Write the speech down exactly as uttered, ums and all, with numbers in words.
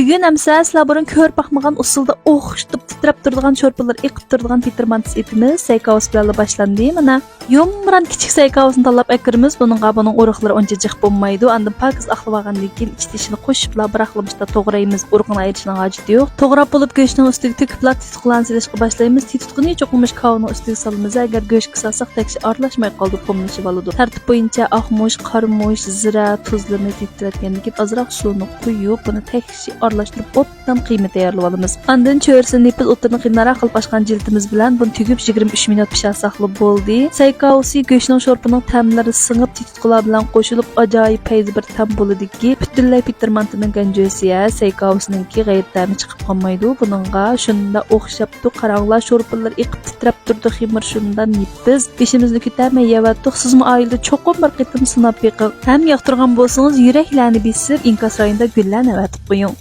بۈگۈن ئەمسە سىلەر بۇرۇن كۆرۈپ باقمىغان ئۇسۇلدا ئوخشىتىپ تىترەپ تۇرىدىغان شورپىلىرى ئېقىپ تۇرىدىغان پېتىر مانتىسى ئېتىمىز سەي كاۋىسى بىلەن باشلاندى. مانا يۇمران كىچىك سەي كاۋىسىنى تاللاپ ئەكىرىمىز. بۇنىڭغا بۇنىڭ ئۇرۇقلىرى ئۇنچە جىق بولمايدۇ. ئاندىن پاكىز ئاقلىۋالغاندىن كېيىن ئىچ تېشىنى قوشۇپلا بىراقلا مۇشتا توغرايمىز. ئۇرۇقىنى ئايرىشنىڭ ھاجىتى يوق. توغراپ بولۇپ گۆشنىڭ ئۈستىگە تۆكۈپلا تېتىتقۇلارنى سېلىشقا باشلايمىز. تېتىتقۇنى چوقۇم مۇشۇ كاۋىنىڭ ئۈستىگە سالىمىز. ئەگەر گۆشكە سالساق تەكشى ئارىلاشماي قالىدۇ، پوملىشىۋالىدۇ. تەرتىپ بويىچە ئاقمۇچ، قارىمۇچ، زىرە، تۇزلىرىنى تېتىتىۋەتكەندىن كېيىن ئازراق سۇنى قۇيۇپ، بۇنى تەكشى ئارىلاشتۇرۇپ ئوبدان قىيما تەييارلىۋالىمىز. ئاندىن چۆرىسىنى نېپىز ئوتتۇرىنى قىيناراق قىلىپ ئاچقان جىلىتىمىز بىلەن بۇنى تۈگۈپ يىگىرمە ئۈچ مىنۇت پىشارساقلا بولدى. سەي كاۋىسى گۆشنىڭ شورپىنىڭ تەملىرى سىڭىپ، تېتىتقۇلار بىلەن قوشۇلۇپ ئاجايىپ پەيزى بىر تەم بولىدىكى، پۈتۈنلەي پېتىر مانتىنىڭ گەنجۆسى ھە، سەي كاۋىسىنىڭكى غەيرىي تەمى چىقىپ قالمايدۇ. بۇنىڭغا شۇنداق ئوخشاپتۇ. قاراڭلار، شورپىلىرى ئېقىپ تىترەپ تۇرىدۇ، خېمىر شۇنداق نېپىز. بېشىمىزنى كۆتەرمەي يەۋەتتۇق. سىزمۇ ئائىلىدە چوقۇم بىر قېتىم سىناپ بېقىڭ. ھەم ياقتۇرغان بولسىڭىز، يۈرەكلەرنى بېسىپ، ئىنكاس رايونىدا گۈللەرنى ئەۋەتىپ قويۇڭ.